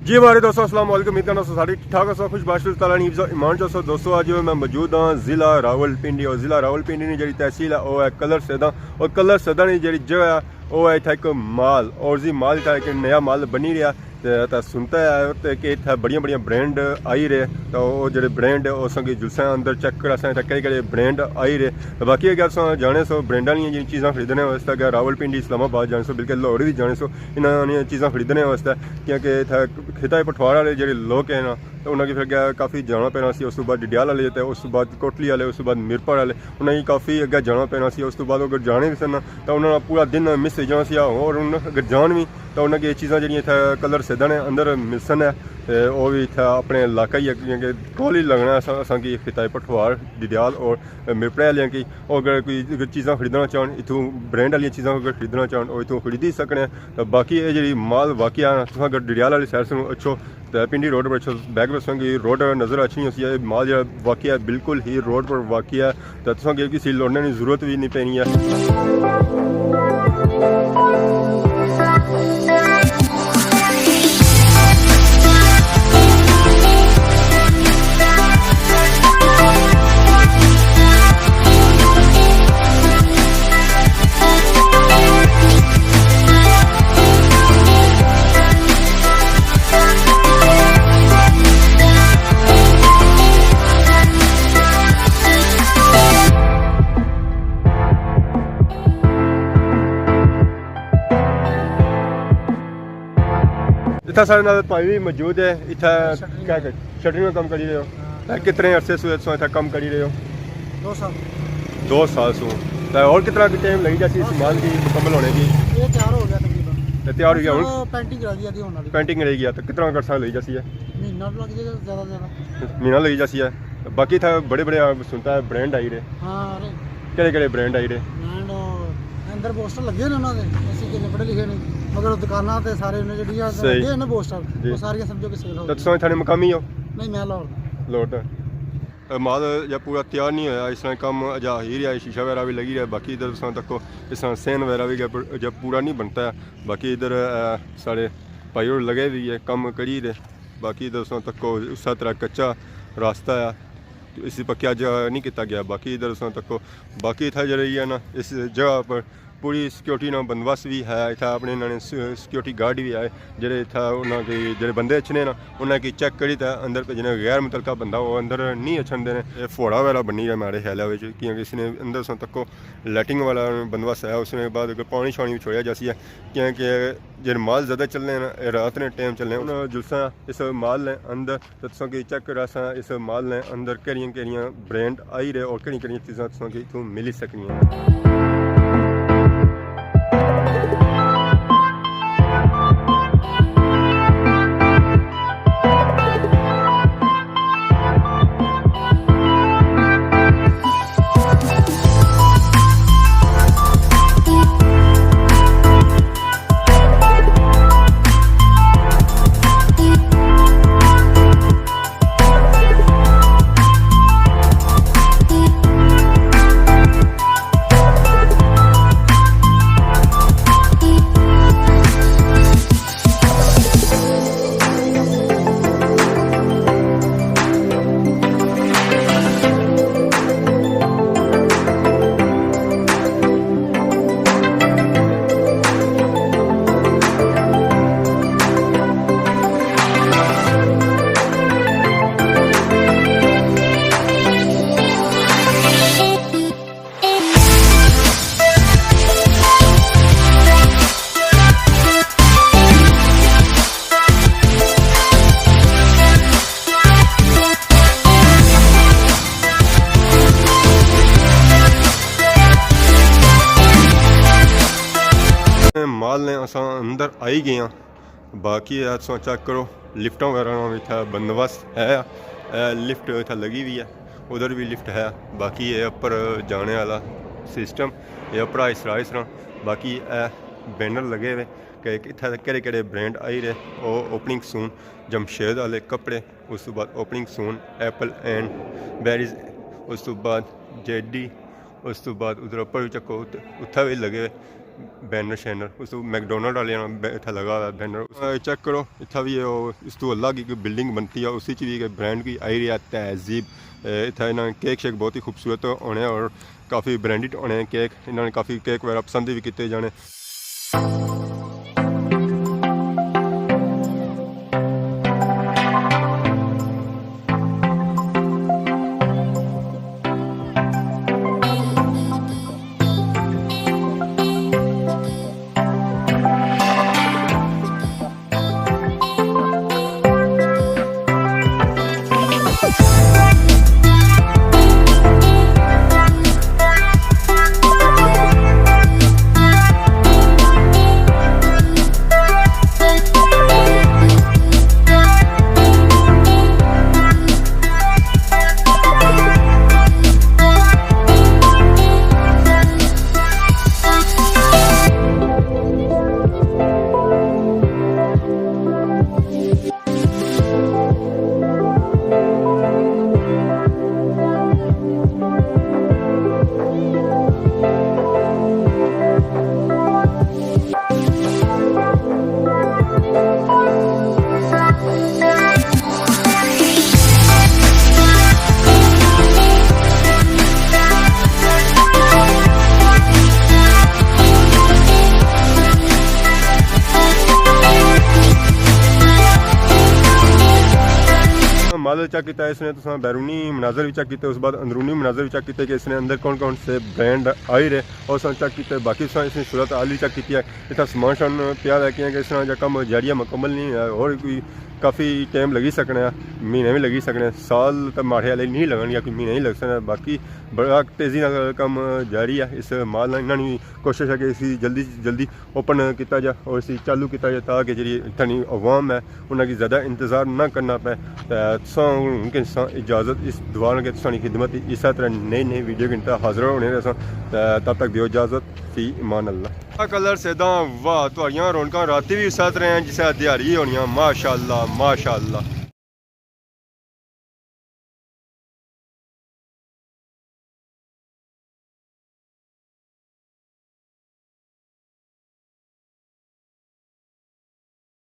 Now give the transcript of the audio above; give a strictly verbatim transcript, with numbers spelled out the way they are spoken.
جی ماڑے دوستو، السلام علیکم۔ امید کرنا سو سارے ٹھیک ٹھاک ہسو، خوش باش اللہ تعالیٰ نی حفظ و ایمان چ ہسو۔ دوستو، اج میں موجود ہاں ضلع راولپنڈی، اور ضلع راولپنڈی نی جیڑی تحصیل ہے، او ہے کلر سیداں، اور کلر سیداں نی جیڑی جگہ ہے، او ہے اتھا ایک مال، اور زی مال اتھا ایک نیا مال بنی رہیا۔ تے اتھا سنتا ہے تے کہ اتھا بڑیاں بڑیاں برانڈ آئی رہے، تے او جیڑے برانڈ او اساں کی جلساں اندر چیک کراساں اتھا کہڑے کہڑے برانڈ آئی رہے۔ تے باقی اگر اساں جانے سو برانڈاں نیاں جیڑیاں چیزاں خریدنے واسطے، اگر راولپنڈی، اسلام آباد جانے سو، بلکہ لاہور وی جانے سو، انہاں نیاں چیزاں خریدنے واسطے، کیونکہ اتھا خطہ پٹھوار والے جیڑے لوگ ہیں نا، تے انہاں کی پھر اگے کافی جانا پینا سی، اس تو بعد ڈڈیال والے، تے اس تو بعد کوٹلی والے، اس تو بعد میرپور والے، انہاں کی کافی اگے جانا پینا سی۔ اس تو بعد اگر جانے وی سن نا، تے انہاں نا پورا دن مس ہوئی جانا سی، اور ہن اگر جان وی، تے انہاں کی یہ چیزاں جیڑیاں اتھا کلر سیداں نے اندر ملسن ہے، تے او وی اتھا اپنے علاقہ ہی ہے، کیونکہ کول ہی لگنا ہے اساں، اساں کی خطہ پٹھوار، ڈڈیال اور میرپور والیاں کی۔ او اگر کوئی اگر چیزاں خریدنا چاہن، اتھوں برانڈ والیاں چیزاں اگر خریدنا چاہن، او اتھوں خریدی سکنے ہیں۔ تے باقی اے جیڑی مال واقعہ ہے، تساں اگر ڈڈیال والی سائیڈ سوں اچھو، تے پنڈی روڈ پر اچھو، بیک پر تساں کی روڈ نظر اچھنی ہوسی ہے۔ مال جیڑا واقعہ ہے، بالکل ہی روڈ پر واقعہ ہے، تے تساں کی کسی لوڑنے نی ضرورت وی نہیں پینی ہے۔ اتھا سارے نال بھائی بھی موجود ہے۔ اتھا شٹرنگ کیا کر-، شٹرنگ کا کم کری رہے ہو؟ ہاں۔ تے کتنے عرصے سے تساں اتھا کم کری رہے ہو؟ دو سال۔ دو سال سو۔ تے اور کتنا ٹائم لگی جاسی اس مال کی مکمل ہونے کی؟ یہ تیار ہو گیا تقریباً۔ تے تیار ہو گیا ہن؟ بس پینٹنگ رہ گئی ادھی ہونے والی۔ پینٹنگ رہ گیا، تے کتنا عرصہ لگی جاسی ہے؟ مہینہ لگ جائے گا زیادہ سے زیادہ۔ مہینہ لگی جاسی ہے۔ باقی اتھا بڑے بڑے سنتا ہے برانڈ آئی رہے۔ ہاں، ارے۔ کہڑے کہڑے برانڈ آئی رہے؟ برانڈ، او، اندر پوسٹر لگے ہوئے نے انہاں دے، اسی کنے پڑھے لکھے نہیں، مگر دکاناں تے سارے انہیں جیڑیاں صحیح۔ لگے ہوئے نا پوسٹر، جی۔ وہ ساریاں سمجھو کہ سیل ہو تے گئی۔ تساں اتھا نے مقامی ہو؟ نہیں، میں لاہور دا۔ لاہور دا۔ اے مال جب پورا تیار نہیں ہویا، اس طرح کم اجا ہی رہیا، شیشہ وغیرہ بھی لگی رہیا، باقی ادھر تساں تکو اس طرح سین وغیرہ بھی جب، جب پورا نہیں بنتا ہے، باقی ادھر، اے، سارے بھائی اور لگے بھی ہے، کم کری رہے، باقی ادھر تساں تکو اس طرح کچا راستہ ہے۔ اس پکیا جگہ نہیں کیتا گیا۔ باقی ادھر تساں تکو، باقی اتھا جیڑی ہے نا، اس جگہ پر پوری سیکیورٹی نا بندوبست بھی ہے۔ اتھا اپنے انہاں نے س-، سیکیورٹی گارڈ بھی آئے، جیڑے اتھا انہاں کے جیڑے بندے اچھنے نا، انہاں کی چیک کری تے اندر بھیجنے، غیر متعلقہ بندہ وہ اندر نہیں اچھن دینے۔ اے فوڑا وغیرہ بنی رہے ماڑے خیال وچ، کیونکہ اس نے اندر تساں تکو لیٹنگ والا بندوبست ہے، اس نے بعد اگر پانی شانی چھوڑیا جاسی ہے، کیونکہ جیڑے مال زیادہ چلنے نا، اے رات نے ٹائم چلنے، انہاں جلساں اس مال نے اندر تے تساں کی چیک کراساں اس مال نے اندر کہڑیاں کہڑیاں برانڈ آئی رہے اور کہڑیاں کہڑیاں چیزاں تساں کی اتھوں ملی سکنیاں۔ مال نے اساں اندر آئی گئے ہاں۔ باقی اے تساں چیک کرو، لفٹاں وغیرہ نا وی اتھا بندوبست ہے۔ اے لفٹ اتھا لگی ہوئی ہے، ادھر بھی لفٹ ہے۔ باقی اے اپر جانے والا سسٹم، اے اپرا اس طرح، اس طرح۔ باقی اے بینر لگے ہوئے کہ اتھا کہڑے کہڑے برانڈ آئی رہے، او اوپننگ سون، جمشید والے کپڑے، اس تو بعد اوپننگ سون، ایپل اینڈ بیریز، اس تو بعد جے ڈی، اس تو بعد ادھر اپر بھی چکو، ات-، اتھا بھی لگے ہوئے۔ بینر شینر اس میکڈونلڈ والے نا بے-، اتھا لگا ہوا ہے بینر۔ اے چیک کرو، اتھا بھی او اس تو الگ ایک بلڈنگ بنتی ہے، اسی چ بھی ایک برانڈ کی آئی رہی ہے تہذیب۔ اے اتھا انہاں نے کیک شیک بہت ہی خوبصورت ہونے اور کافی برانڈڈ ہونے ہیں کیک۔ انہاں نے کافی کیک وغیرہ پسند بھی کیتے جانے۔ مال چیک کیتا اس نے، تساں بیرونی مناظر بھی چیک کیتے، اس بعد اندرونی مناظر بھی چیک کیتے کہ اس نے اندر کون کون سے برانڈ آئی رہے، اور تساں چیک کیتے۔ باقی تساں اس نے صورت حال بھی چیک کیتی ہے۔ اتھا سامان شان پیا ہے، کیونکہ اس طرح جا کم جاری ہے، مکمل نہیں ہے، اور کوئی کافی ٹائم لگی سکنا ہے، مہینے بھی لگی سکنے، سال تے ماڑے والے نہیں لگن یا کوئی مہینہ ہی لگ سکنا۔ باقی بڑا تیزی نال کم جاری ہے، اس مال نال انہاں نی کوشش ہے کہ اسی جلدی جلدی اوپن کیتا جا اور اسی چالو کیتا جا، تاکہ جڑی اتھاں نی عوام ہے انہاں کی زیادہ انتظار نہ کرنا پے۔ تے تساں ہن کہ تساں اجازت اس دعا نال کہ تساں نی خدمت اسے طرح نئی نئی ویڈیو گھنٹہ حاضر ہونے رہساں۔ تے تب تک دیو اجازت، فی امان اللہ۔ کلر سیداں واہ، تہاڑیاں رونقاں راتی بھی اسے طرح ہیں جسے دیہاڑی ہونیاں، ماشاءاللہ، ماشاءاللہ۔